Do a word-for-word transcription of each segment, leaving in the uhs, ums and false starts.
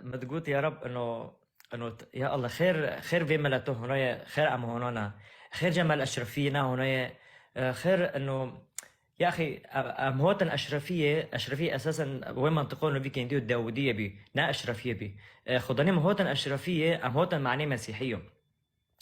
me digot, ya Rab, ino, ino, ya Allah, xêr, xêr vê meleto honaye, xêr em honana, xêr Cemal Eşrefiyê ne honaye, e, xêr ino, ya axî, em, em hotin Eşrefiyê, Eşrefiyê esasen wê mantiqo no vî kendiyo Dawudiyê bî, ne Eşrefiyê bî. E, Xudanê me hotin Eşrefiyê, em hotin manê Mesîhiyo.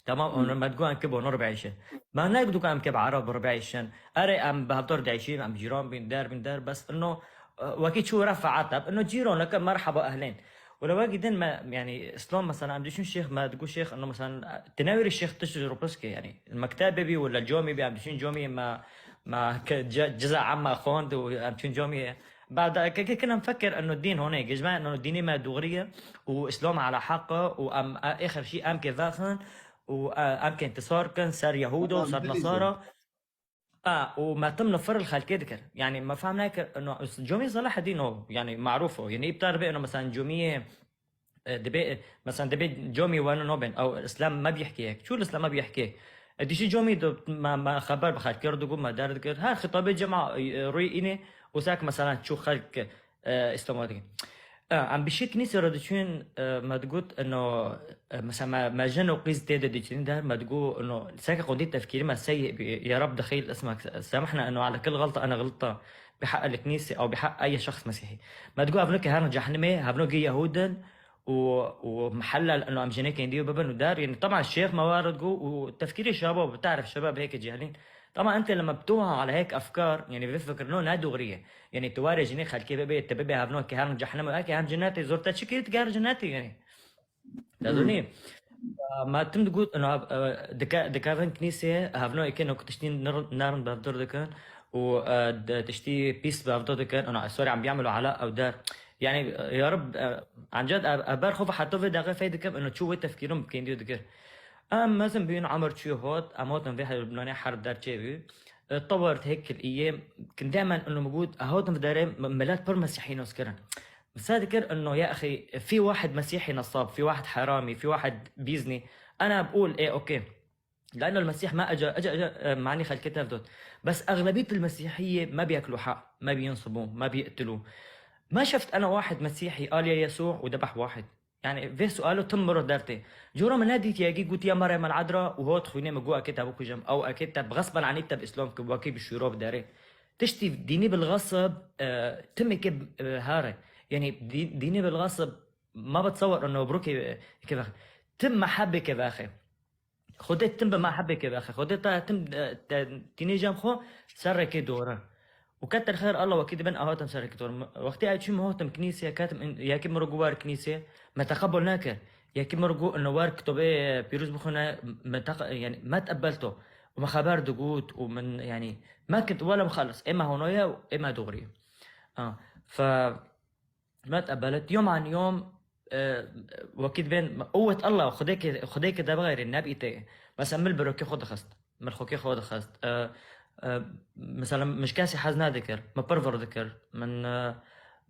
Tamam, onu me digo em ke bo no ribeyşin. Me ne digo em ke bi Arab ribeyşin. Erê em bi hevdor deyşîn, em cîran bîn, der bîn, der, bes ino, e, wekî çû refaat eb, ino cîran leke merhaba ehlên. Wala wekî din me, yani, İslam mesela, em düşün şêx, me digo şêx, ino mesela, tinewiri şêx tişt rupiske, yani, mektebe bî, wala comî bî, em düşün comî me, me ke, ce-, ciza amma xond û em çün comî. Bada ke, ke, kinem fekir ino dîn hone, gijme ino dînê me doğriye û İslam ala haqq û em, e, êxir şî em ke vexin û, e, em ke intisar kin ser Yehudo, ser Nesara. Ha, û me tim nifir li xelkê dikir. Yani, me fehm nekir, ino, comî Selahedîn o, yani, maruf o. Yani, îptar be, ino, mesela, comiyê, e, dibê, e, mesela, dibê comî weno nobên, ew İslam me bî hikê. Çû İslam me bî hikê. E, dişî comî do, me, me xeber bi xelkê re digo, me der dikir. Her xitabê cema, e, rûyê înê, û sak, mesela, çû xelk, e, İslam'a dikin. E, em bi şi knisê re diçûn, e, me digot, ino, e, mesela me, me jin û qîz tê de diçûn der, me digo, ino, seke qondî tefkîrî me sey, ya Rab dixil ismek, semahna, ino, ala kil xelta, ana xelta, bi haq el knisê, ew bi haq ay şexs mesîhî. Me digo, evno ke herin cehnimê, hevno gê Yehudin, û, û mihellel, ino, em jinekên diyo bibin û der, yani, taban şêx me war digo, û tefkîrî şaba, bi tarif şebab hêke cehilîn. Ama ente lema bitoha ala hêk efkar, yani, vê fikir no ne doğriye. Yani, tu warê jinê xelkê bibê, te bibê hevno ke herin cehennem û eke hem cennetê, zor te çi kir, tu gel cennetê, yani. Te zonî? Ma tim digot, ino, e, dike, dikevin knisê, hevno eke no tiştî nir-, nerin bevdir dikin û, e, de, tiştî pîs bevdir dikin, ino, sorry, em biyamelo ala ew der. Yani, e, ya Rab, e, ancak e, e, ber xwe heta vê deqe fey dikim, ino, çû wê tefkîrin bi kendiyo dikir. Em mezin bûn, Emer çû hot, em hotin vê Lubnanê herb der çêbû. E, tewr hêkil îyê, kindemen ino min got, e, hotin vê derê, m-, milet pir mesîhî nas kirin. Min se dikir ino, ya exî, في واحد مسيحي نصاب، في واحد حرامي، في واحد بيزني. Ana bi ol, e, okey. لأنه المسيح ما أجا، أجا، أجا، e, mani xelkê tev dot. بس أغلبية المسيحية ما بياكلوا حق، ما بينصبوا، ما بيقتلوا. ما شفت أنا واحد مسيحي قال يا يسوع وذبح واحد. Yani, vê sualo tim miro dertê. Cora min nedît yekî got ya Meryem el Adra û hot xwînê min got, ekê te bikujim. Ew ekê te bi xesben anî te bi Îslam kir, wekî bi şûro bi derê. Tiştî dînî bil xesb, e, timekê, e, hare. Yani, dî-, dînî bil xesb ma bitsewir ino brokê, e, ke vexe. Tim mehebê ke vexe. Xwedê tim bi mehebê ke vexe. Xwedê ta tim, e, te, tînê cem xwe ser rekê dore. Û ketir xêr Allah wekî dibin, ew hatim ser rekê dore. Wextê ew çûm hotim knîsê, ketim in-, yekî min ro guwar knîsê, me teqebul nekir. Yekî min ro gu, ino war kitobê pîroz bixwîne, me teq-, yani, me teqebelto. Û me xeber digot û min, yani, me kit, welem xelis, ê me honoye û ê me doğriye. Ha, fe, ما تقبلت. يوم عن يوم، آه، وكيت بين قوة الله، خديك، خديك ده بغير النبي تي. مثلًا من البروكي خود خست، من الخوكي خود خست. آه، آه، مثلًا مش كاسي حزنا ذكر، ما برفر ذكر، من، آه،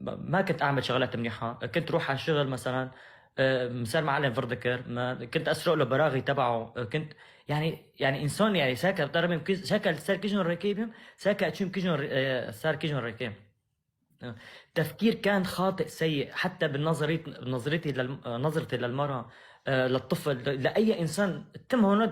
ما كنت أعمل شغلات منيحة. كنت روح على الشغل مثلًا، آه، مسار معلم فر ذكر، ما كنت أسرق له براغي تبعه. آه، كنت، يعني، يعني إنسان، يعني، ساكا بطرمي، ساكا سار كيجن ركيبهم، ساكا أتشم كيجن ر-، آه، سار كيجن ركيب. تفكير كان خاطئ سيء حتى بالنظرية، نظرتي للم-، نظرتي للمرأة، آه، للطفل، ل-، لأي إنسان. تم هون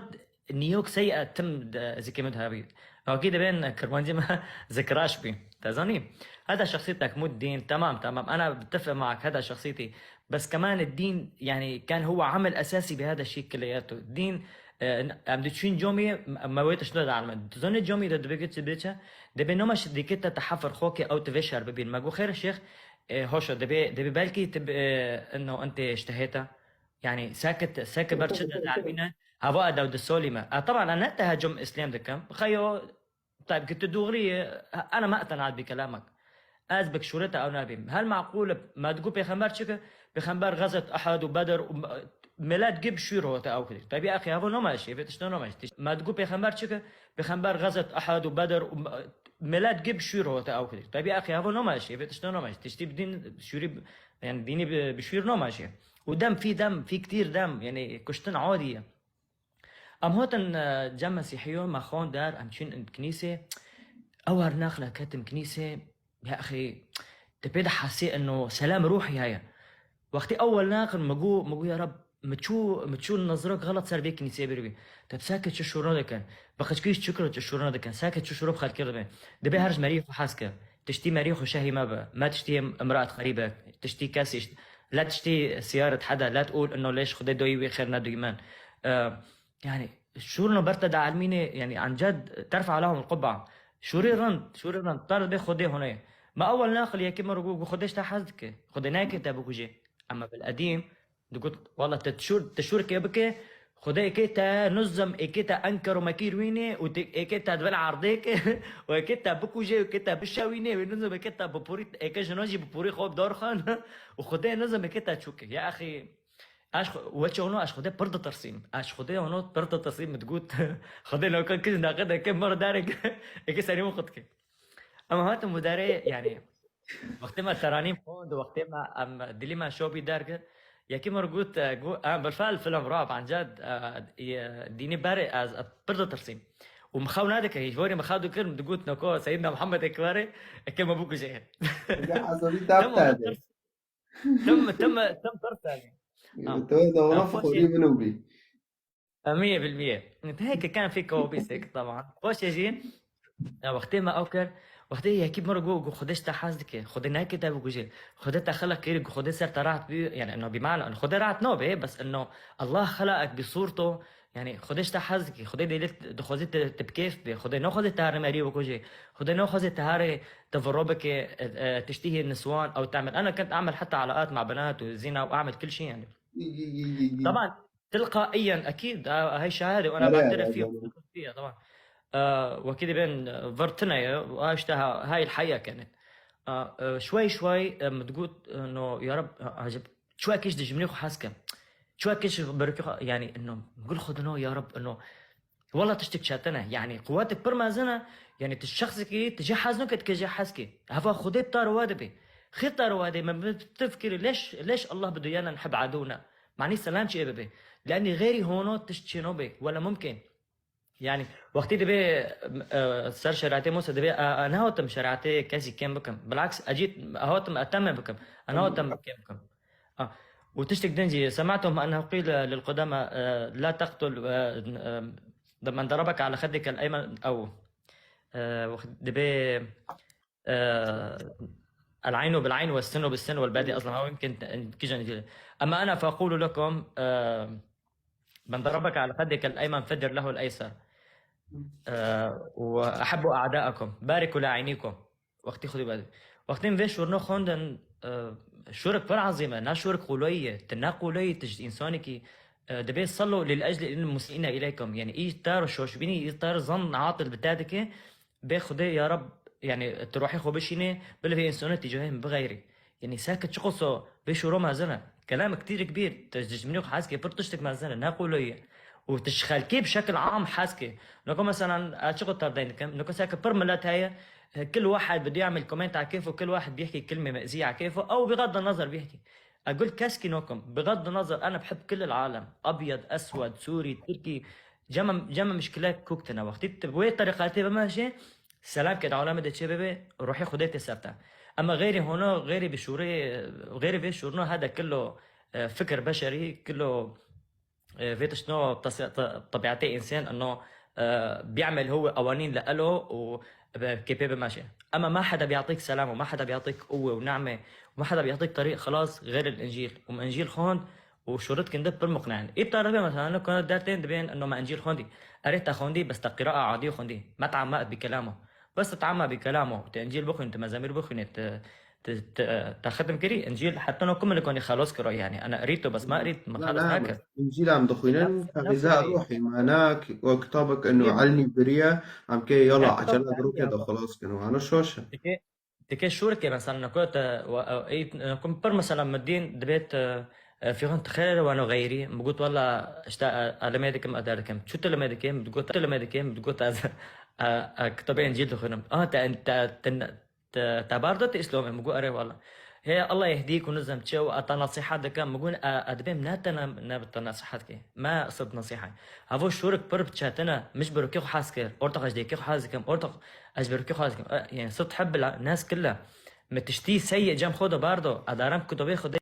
نيوك سيئة تم د-، زي كلمة هابيل. أكيد بين كرمانجي ما ذكراش بي. تزاني؟ هذا شخصيتك مو الدين. تمام، تمام. أنا بتفق معك. هذا شخصيتي. بس كمان الدين، يعني، كان هو عامل أساسي بهذا الشيء كلياته. الدين، آه، عم تشوين جومي، ما ويتش نود على المد. تزوني جومي ده دبيكت بيتشا. Dibê noma şidîkê te tehefir xo ke ew ti vê şer bibîn. Me got, xêr şêx, e, hoşo, dibê, dibê belkî ti bi, e, ino ente iştehêta. Yani, seket, seket ber çi de dermîne, hava edew di solî me. E, taban, e, ne tehecum Îslam dikim. Xeyo, tayyib, ki tu doğrî, e, ana ma etenat bi kelamek. Ez bi kişûreta ew nabîm. Hel maqûl e, me digo pêxember çi ki? Pêxember xezet Ehad û Bedr û me-, milet gib şûr hote ew kir. Tabi axî havo noma şê, vê tişta noma şê. Me digo pêxember çi ki? Pêxember xezet Ehad û Bedr û me-, milet gib şûr hote ew kir. Tabi axî havo noma şê, vê tişta noma şê. Tiştî bi dîn şûrî, yani dînî bi, bi şûr noma şê. Û dem fî dem, fî kitîr dem, yani kuştin adî ye. Em hotin, e, cem Mesîhiyo, me xon der, em çûn in kinîsê. Ew her naxna ketim kinîsê, ya exî, te pê de hesê ino selam ruhî heye. Wextê ewel naqil min got, min got, ya Reb, min çû, min çû nazirok xelet ser vê kînîseyê bêrî wî. Te bi sake çi şûrno dikin? Bi qeçkî şikir çi şûrno dikin? Sake çi şûro bi xelkê re dibe? Dibê her ji meriyê xwe hez ke. Tiştî meriyê xwe şehî me be. Me tiştî imraet xerîbe. Tiştî kesî, la tiştî siyaret heda, la tqûl inno lêş Xwedê doyî wî xêr nedoyî min. E, yani, şûrno ber te da elmînê, yani, ancad terfa lahum qubba. Şûrê rind, şûrê rind. Tar dibê Xwedê hone. Me ewel naqil yekê me re got, got, Xwedê ji te hez dike. Xwedê nayê ke te bikuje. Ama bil edîm, digot, wala te şûr, te şûrkê bike, Xwedê êkê te nizim, êkê te enker û mekîr wînê û te, êkê te di bin erdêk û êkê te bikuje û êkê te bişewînê, wê nizim êkê te bipûrî, êkê jino jî bipûrî xwe bi dor xan û Xwedê nizim êkê te çûke. Ya exî, ez xwe, weçe ono ez Xwedê pir ditirsîm. Ez Xwedê ono pir ditirsîm, min digot, Xwedê noka kij neqe deke mir darek, êkê serî min qut ke. Em hatin mudarê, yani, wextê me teranîm xwend, wextê me em dilî me şopî derkir. Yekî min got, e, got, em bilfel film rab, ancak, e, e, dînî berê ez, e, pir ditirsîm. Û min xew nadikir, hîç borî min xew dikir, min digot, noko Seyyidna Muhammed ekberê, eke me bikuje. Ya, ez û dî Tim, tap te de. Tim, tim, tim tirs yani. Ha. Tu da ona Ha, xweşî. Fixurî min û bî. E, mîye bil mîye. Heke kan fî kawbîsek, taban. Xweşê jî, ya, wextê me ew kir, wextê yekî min re got, got, Xwedê ji te hez dike, Xwedê nayê ke te bikuje, Xwedê te xelq kirî, got, Xwedê ser te rahat bî, yani, no, bi mana, Xwedê rahat nabe, bes inno, Allah xelaqek bi sûrto, yani, Xwedê ji te hez dike, Xwedê dê lê dixwazî te, te bi kêf be, Xwedê naxwazê te herê merî bikuje, Xwedê naxwazê te herê te viro bike, e, e, tiştî hê niswan, ew temel. Ana kent amel heta alaat ma benat û zina û amel kil şey, yani. Taban, تلقائيا أكيد، آه، هاي شهادة وأنا لا، لا، بعترف فيها لا، لا. وبفخر فيها طبعًا. آه، وأكيد بين، آه، فرتنا، آه، اشتها هاي الحياة كانت. آه، آه، شوي شوي، آه، بتقول إنه يا رب، آه، عجب. شوي كيش دجمني خو حاسكم. شوي كيش بركي خو-، يعني إنه بقول خدنه يا رب إنه والله تشتك شاتنا، يعني قواتك برمازنا، يعني تشخصك إيه، تجي حزنك تكجي حسكي. هفا خدي بطار وادبي. خير طار وادي، ما بتفكري ليش، ليش الله بده إيانا نحب عدونا؟ معنی سلام چی ببێ؟ لأنی غیری هۆno tişt çêno bê. Wela mumkin. Yani, wextî dibê, e, ser şeratê Musa dibê, e, e, nehatim şeratê kesî kêm bikim. Bilaks, ecît hatim eteme bikim. E, nehatim kêm bikim. Ah. Û tiştek din jî, سمعتم أنه قيل للقدامى، e, لا تقتل، e, e, من ضربك على خدك الأيمن أو، e, wext dibê, آه، العين بالعين والسن بالسن والبادي أظلم، أو يمكن ت-، كيجن يجي. أما أنا فأقول لكم، آه، من ضربك على خدك الأيمن فجر له الأيسر. آه، وأحبوا أعداءكم، باركوا لاعنيكم. Wextî xwedî bade. Wextê min vê şûrno xwendin, e, şûrik pir ezîm e, ne şûrik qûloyî ye. Tu ne qûloyî, tu ji însanekî, e, dibê صلوا لأجل المسيئين إليكم. Yani, î tar şoşbînî, î tar zan atil bi te dike, Bê Xwedê ya Reb, yani, tu ruhê xwe bişînê, bila vê însana tîcahê min bixeyrî. Yani, seke çiqoso vê şûro mezin e. Kelam kitîr kbîr, tu ji cimrî xwe hez ke pir tiştek mezin e, ne qûlo ye. Û tu ji xelkê bi şekil am hez ke. Noko, meselan, ez çiqo tevdeyn dikim, noko seke pir milet heye, kil wahed bide yamel koment a kêfo, kil wahed biyehkî kilmê me'zî a kêfo, ew bigad nazar biyehkî. Egul keskî nokim. Bigad nazar, ena bihib kil alem. Abyad, eswed, sûrî, tirkî. Cema, cema mişkile kuk tine. Wextî tu wê terîqatê bimeşê, selam ke dawla me de çê bebe, ruhê Xwedê tê ser te. Ema xeyrî hono, xeyrî bi şûrê, xeyrî vê şûrno hede kilo, e, fikir beşerî, kilo, e, vê tiştno tasi-, ta-, tebiatê însan, eno, e, biyamel huwe ewanîn le elo û be-, kê pê bimeşê. Ema ma heda biyatîk selam û ma heda biyatîk uwe û name û ma heda biyatîk terîq xelas xeyr el încîl. Û min încîl xwend, û şûrit kinde pir muqne. Î bi tarafê mesela, ne kona dertên dibên, eno me încîl xwendî. Erê te xwendî, bes te qîraa adî xwendî. Me teamma bi kelamo. Bes te teamma bi kelamo. Te încîl bixwîn, te mezemîr bixwînê, te, te, te, te xetim kirî. Încîl heta no kum li konî xelos kiro yani. Ana erî to bes ma erît, min xelos nakir. Încîl em dixwînin, nefs, nefs xexiza ruhî, mana, o kitabek eno elmî biriye, em kê yala, acele bi rûkê de xelos kin. Wano şoş e. Dike, dike şûrikê mesela, nako te, wa, e, ey, nako pir mesela min dîn dibêt, e, e, fîxin tu xêr wano xeyrî, min got, wela, işte, e, e, limê dikim, eder dikim. Çu tu limê dikê? Min digot, tu limê dikê? Min digot, ez, e, e, kitabê Încîl dixwînim. Ah, te, te, te, te, te bar da te Îslamê? Min got, erê wela. Hê, Allah yehdîk û nizem çi û e, te nasihat dikim. Min got, e, e, dibêm ne te ne, ne te nasihat ke. Me sed nasihat. Havo şûrik pir çetin e. Min ji birokê xwe hez kir. Ortax ez dêkê xwe hez dikim. Ortax ez ji birokê xwe hez dikim. E, yani, sed heb bila, nas killa. Me tiştî seyê cem xwe de bardo. Adaram kitabê xwe de